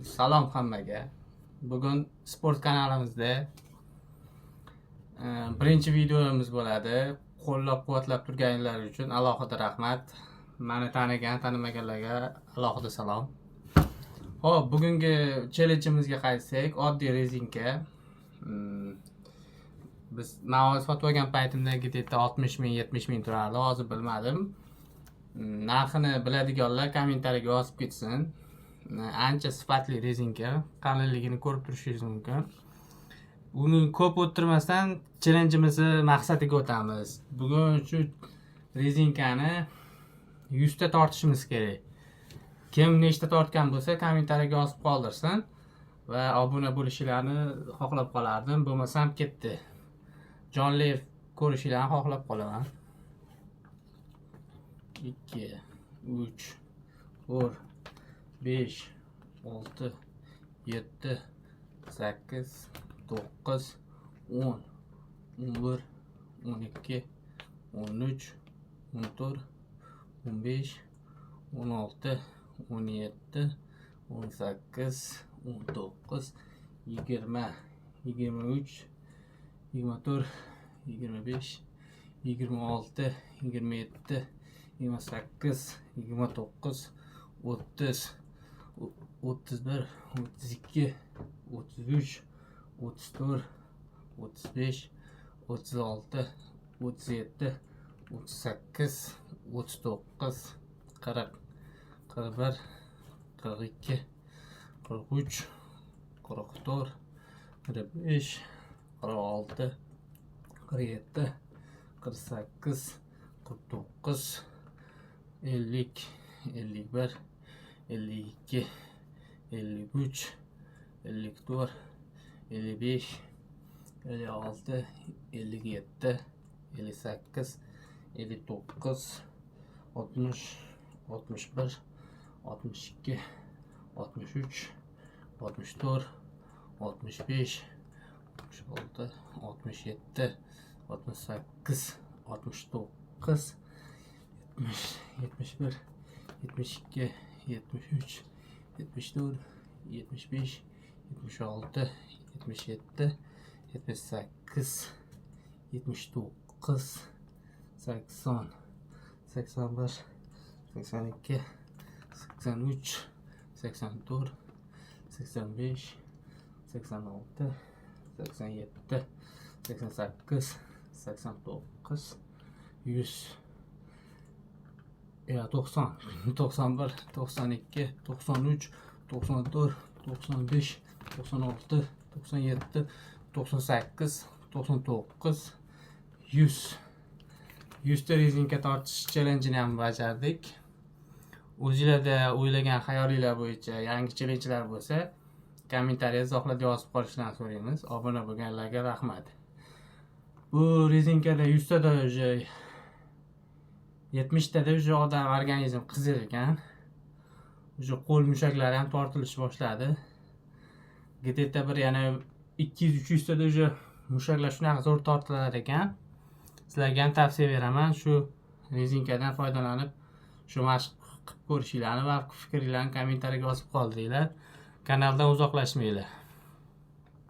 Salom hammaga. Bugun sport kanalimizda birinchi videomiz bo'ladi. Qo'llab-quvvatlab turganlar uchun alohida rahmat. Meni tanigan, tanimaganlarga alohida salom. Xo'p, bugungi challenge'imizga qaytsak, oddiy rezinka. Biz man sotib olgan paytimda где-то 60 ming, 70 ming turardi, hozir bilmadim. Narxini biladiganlar kommentariyaga yozib ketsin. Ancha sifatli rezinka, qalinligini ko'rib turishingiz mumkin. Uni ko'p o'tirmasdan challenge'imizni maqsadiga o'tamiz. Bugun shu rezinkani 100 ta tortishimiz kerak. Kim nechta tortgan bo'lsa, kommentariyaga yozib qoldirsin va obuna bo'lishinglarni xohlab qolardim. Bo'lmasam ketdi. Jonli ko'rishinglarni xohlab qolaman. 2, 3, 4, 5, 6, 7, 8, 9, 10, 11, 12, 13, 14, 15, 16, 17, 18, 19, 20, 23, 24, 25, 26, 27, 28, 29, 30, 31, 32, 33, 34, 35, 36, 37, 38, 39, 40, 41, 42, 43, 44, 45, 46, 47, 48, 49, 50, 51, 52, 53, 54, 55, 56, 57, 58, 59, 60, 61, 62, 63, 64, 65, 66, 67, 68, 69, 70, 71, 72, 73, 74, 75, 76, 77, 78, 79, 80, 81, 82, 83, 84, 85, 86, 87, 88, 89, 100, ya 90, 91, 92, 93, 94, 95, 96, 97, 98, 99, 100. 100 ta rezinka tortish challenge'ini ham bajardik. O'zinglarda o'ylagan xayolinglar bo'yicha yangi challenge'lar bo'lsa, kommentariya, izohlarda yozib qolishlarni so'raymiz. Obuna bo'lganlarga rahmat. Bu rezinkada 100 tada уже 70 tada уже odam organizm qizir ekan. Уже qo'l mushaklari ham tortilish boshladi. Где-то bir yana 200-300 tada уже mushaklar shunaqa zo'r tortilar ekan. Sizlarga ham tavsiya beraman, shu rezinkadan foydalanib shu mashq qilib ko'rishinglarni va fikringlarni kommentariyaga yozib qoldiringlar. Kanaldan uzoqlashmanglar.